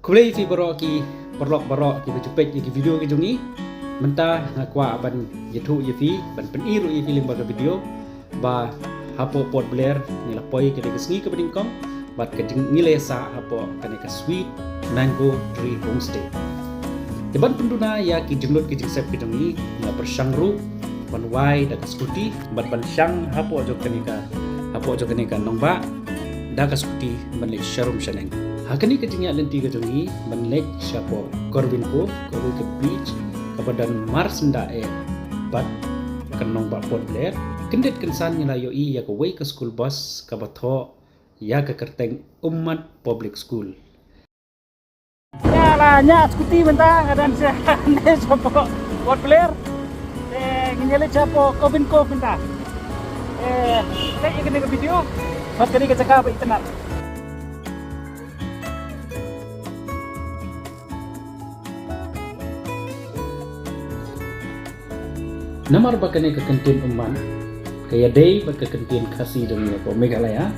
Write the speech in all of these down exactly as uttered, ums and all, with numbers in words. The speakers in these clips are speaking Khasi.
Khublei ïa phi baroh ki paralok baroh kiba ju peit ïa ki video ki jong ngi. Mynta nga kwah ban ïathuh ïa phi, ban pyni ruh ïa phi lyngba ka video ba hapoh Port Blair ngi la poi ka dei ka sngi kaba nyngkong bad ka jing ngi la ïasah hapoh kane ka Sweet Mango Tree Homestay. Te ban pynduna ïa ki jinglut ki jingsep ki jong ngi, nga pyrshang ruh ban wai da ka scooty bad ban shang hapoh jong kane ka, hapoh jong kane ka nongbah da ka scooty ban leit sharum shaneng. Ha kane ka jingïaid lynti ka jong ngi ban leit shapoh Corbin Cove, kawei ka beach kaba don marsyndah eh bad ka nongbah Port Blair. Kyndit kynsan ngi la ïohi ïa kawei ka school bus kaba thoh ïa ka kyrteng Ummat Public School. Ïa la ñiah scooty mynta, nga don sha ne shapoh Port Blair. Te ngin ïa leit shapoh Corbin Cove mynta. Te peit ïa kane ka video bad kane ka jaka ba itynnad. Namar ba kane ka kyntien Ummat ka ïadei bad ka kyntien Khasi jong ngi hapoh Meghalaya,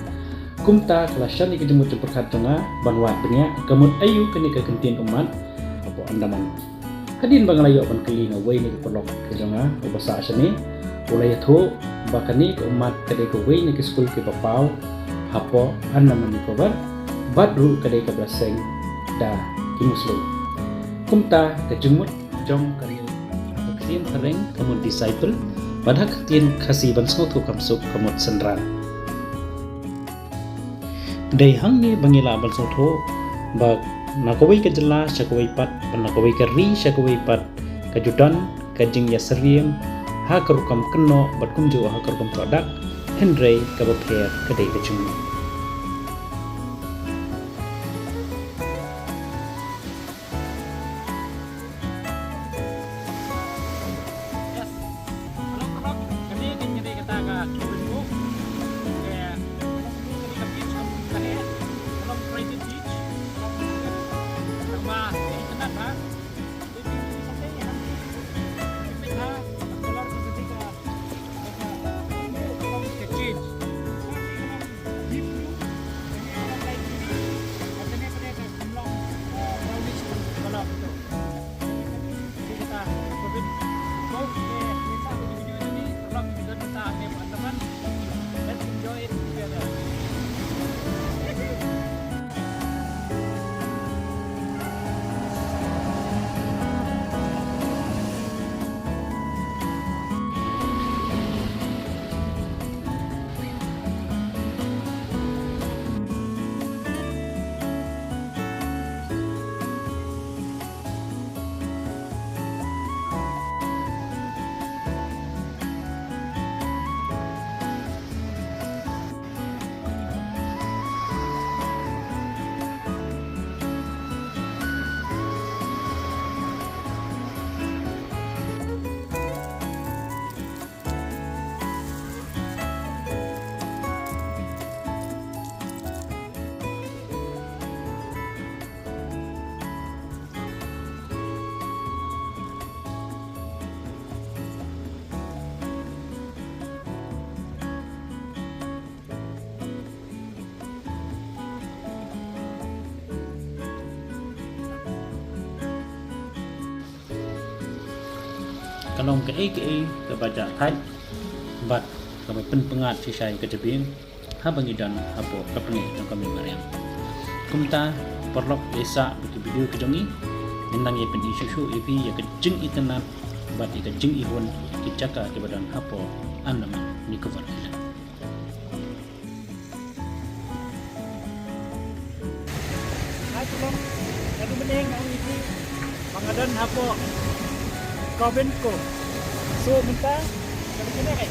kumta ka la shah ïa ka jingmut jingpyrkhat jong nga ban wad bniah ka mut aïu kane ka kyntien Ummat hapoh Andaman. Hadien ba nga la ïoh ban kylli na uwei na ki paralok ki jong nga uba sah shane, u la ïathuh ba kane ka Ummat ka dei kawei na ki skul kiba paw hapoh Andaman Nicobar bad ruh ka dei kaba la seng da ki Muslim. Kumta ka jingmut jong kane ha ka ktien phareng ka mut disciple bad ha ka ktien Khasi ban sngewthuh kham suk ka mut synran. Dei hangne ba ngi lah ban sngewthuh ba na kawei ka jylla sha kawei pat, ba na kawei ka ri sha kawei pat, ka ju don ka jingïasyriem ha ka rukom kynnoh bad kumjuh ha ka rukom thoh dak, hynrei kaba pher ka dei ka jingmut. Yes. Hello, hello. Kane ka dei kata ka Corbin Cove. Kane ka beach, kane, hello, private beach. Hello, hello. Hello, hello. Let's enjoy it together. Ka long kaei kaei kaba jah thait bad kaba pynpyngngad shisha ïa ka jabieng haba ngi don hapoh ka pyrthei jong ka mei mariang. Kumta paralok, ïa sa ba ki video ki jong ngi, ngin nang ïa pyni shuh shuh ïa phi ïa ka jingitynnad bad ïa ka jingihun ki jaka kiba don hapoh Andaman Nicobar Island. Hai, tolong, kadu meneng, ong iti, ba nga don hapoh Corbin Cove. So, mynta, kadu meneng, eh?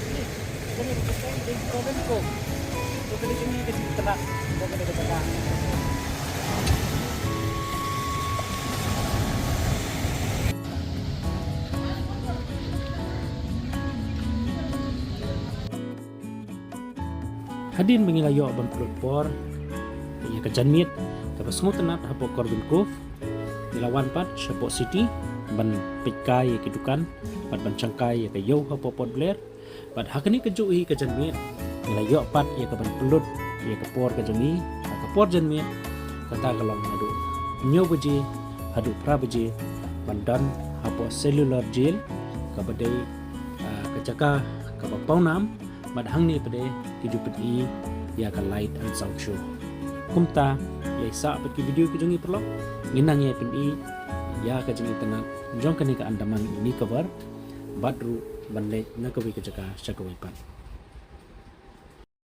Ni, kadu meneng, kadu Corbin Cove. So, kadu meneng, kadu telat, kadu meneng, kadu telat. Hadien ba ngi la ïoh ban pynlut por ïa ka janmiet kaba sngewtynnat hapoh Corbin Cove, ngi la wan pat shapoh city ban peit kai ïa ki dukan bad ban shang kai ïa ka ïew hapoh Port Blair. Bad ha kane kajuh hi ka janmiet ngi la ïoh pat ïa ka ban pynlut ïa ka por ka jong ngi ha ka por janmiet, kata ka long naduh hynñiew baje haduh phra baje ban don hapoh Cellular Jail, kaba dei, ah, ka jaka kaba pawnam, bad hangne pat de ki ju pyni ïa ka light and sound show. Kumta, ïa sah pat ki video ki jong ngi paralok, ngin nang ïa pyni ïa ka jingitynnad jong kane ka Andaman Nicobar, bad ruh ban leit na kawei ka jaka sha kawei pat.